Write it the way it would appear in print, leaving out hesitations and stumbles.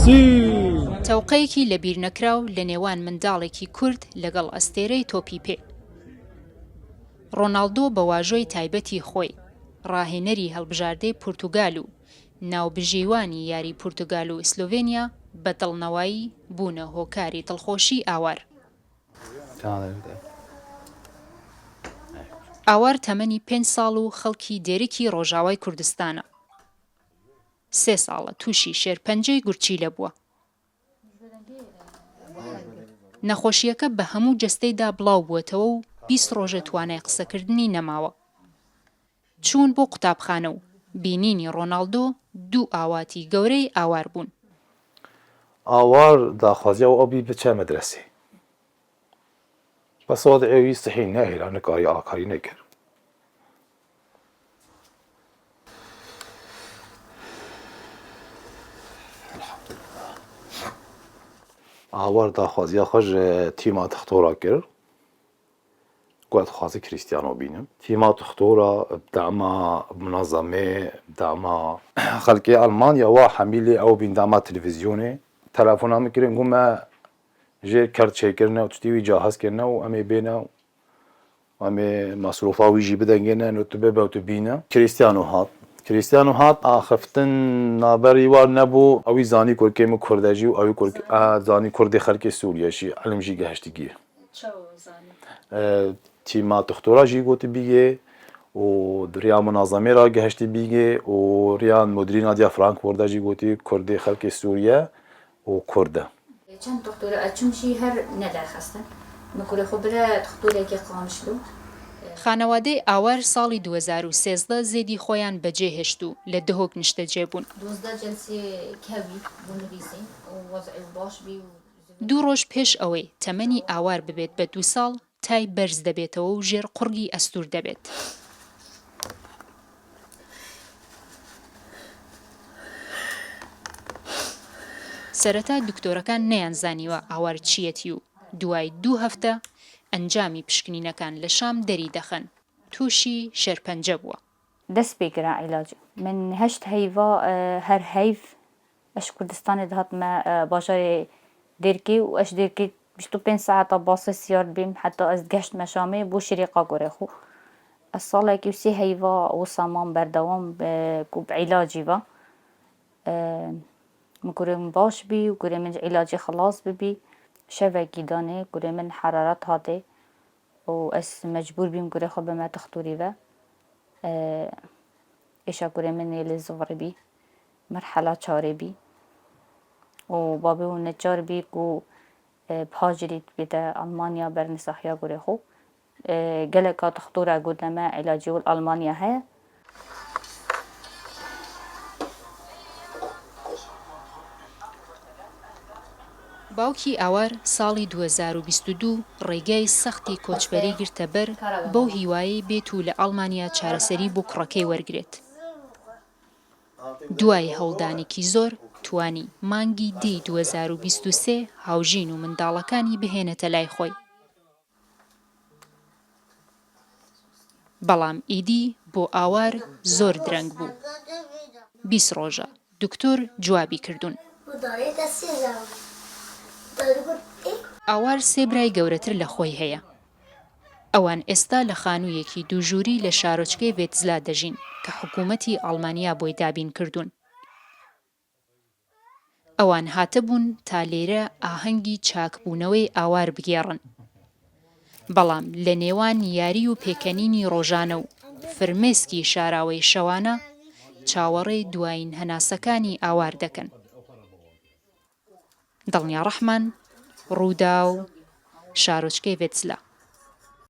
مێسی. تەوقەیەکی لەبیرنەکراو لە نێوان منداڵێکی کورد لەگەڵ ئەستێرەی تۆپی پێ. ڕۆناڵدۆ بە واژۆی تایبەتی خۆی، ڕاهێنەری هەڵبژاردەی پورتوگال و ناوبژیوانی یاری پورتوگال و سلۆڤێنیا بە دڵنەوایی بوونە هۆکاری دڵخۆشی ئاوار. ئاوار تەمەنی پێنج ساڵ و خەڵکی دێرکی ڕۆژاوای کوردستانە. سێ ساڵە تووشی شێرپەنجەی گورچیلە بووە. نەخۆشییەکە بە هەموو جەستەیدا بڵاوبووەتەوە و 20 ڕۆژە توانای قسەکردنی نەماوە. چوون بۆ قوتابخانە و بینینی ڕۆناڵدۆ دوو ئاواتی گەورەی ئاوار بوون. ئاوار داخوازی ئەو بی بچە مەدرەسێ بەس وەزعێ وی سحی نەهێلا نکاری ئاکاری نەکرد. ئاوار داخوازیا خwe ji tîma tixtora kir ku ez dixwazim Krîstiyano bînim. Tîma tixtora bi dema munezemê bi dema xelkê Elmanya wa hemî lê ew bîn dema televîzyonê telefona min kirin got me jêr kert çêkirine û tiştî wî cahiz kirine û em ê bêne Em ê mesrûfa wî jî bidengêne no tu bibe û tu bîne. Krîstiyano hat. Krîstiyano hat axiftin naberî wan nebû. Ewî zanî kurkê min kurd e jî û ewî kurk zanî kurdê xelkê Sûriye jî ilim jî gehiştigiyê. Çawa zanî? Tîma tixtora jî gotibîgê û di riya munazamê re gehiştibîgê û riya mudirî Nadiya Frankfurt de jî gotî kurdê xelkê Sûriye û kurd e. Çend toxtora ez çûm jî her nederxistin. Min kurê xwe bire toxtorekî Qamişlo. Xanewadey Awar sاڵی 2013 زێدی خۆیان بەجێهێشت و لە دهۆک نیشتەجێ بوون. 12 جلسê کەوی بۆ نivîsîn û wez'ê û baş bî û دوو ڕۆژ پێش ئەوەی تەمەنی ئاوار ببێت بە دوو ساڵ، تای بەرز دەبێتەوە و ژێر قوڕگی ئەستوور دەبێت. سەرەتا دکتۆرەکان نەیانزانیوە ئاوار چییەتی و دوای دوو هەفتە ئەنجامی پشکنینەکان لە شام دەری دەخەن تووشی شێرپەنجە بووە. دەست پێ کرا عیلاج من هەشت هەیڤا هەر هەیڤ ئەش کوردستانێ دهاتمە باژارێ دێرکێ و ئەش دێرکێ 25 ساعەتا باسێ سیار بیم حەتا ئەز گەشتمە شامێ بۆ شریقا گورێ خو ئەز ساڵێکی و سێ هەیڤا وسا مام بەردەوام کو ب عیلاجی ڤا من کورێ من باش بی و کورێ من عیلاجی خلاص ببی شەڤەکی دانێ کورێ من حەرارەت هاتێ و ئەز مەجبور بیم کورێ خو بمە تختوری ڤە ئێشا کورێ من ێ لێ زڤڕی بی مەرحەلا چارێ بی و بابێ و نەچار بی کو بهاجریت بێتە ئەڵمانیا بەر نساحیا گورێ خو گەلەکا تختورە گوتنە مە عیلاجی ول ئەڵمانیا هەیە. باوکی ئاوار ساڵی 2022 ڕێگای سەختی کۆچبەری گرتە بەر بەو هیوایەی بێت و لە ئەڵمانیا چارەسەری بۆ کوڕەکەی وەرگرێت. دوای هەوڵدانێکی زۆر توانی مانگی دەی 2023 هاوژین و منداڵەکانی بهێنێتە لای خۆی. بەڵام ئیدی بۆ ئاوار زۆر درەنگ بوو. 20 ڕۆژە دکتۆر جوابی کردوون. ئاوار سێ برای گەورەتر لە خۆی هەیە. ئەوان ئێستا لە خانوویەکی دوو ژووری لە شارۆچکەی ڤێتزلا دەژین کە حکوومەتی ئەڵمانیا بۆی دابین کردوون. ئەوان هاتبوون تا لێرە ئاهەنگی چاکبوونەوەی ئاوار بگێڕن. بەڵام لە نێوان یاری و پێکەنینی ڕۆژانە و فرمێسکی شاراوەی شەوانە، چاوەڕێی دوایین هەناسەکانی ئاوار دەکەن. دڵنیا ڕەحمان، ڕووداو، شارۆچکەی ڤێتزلا.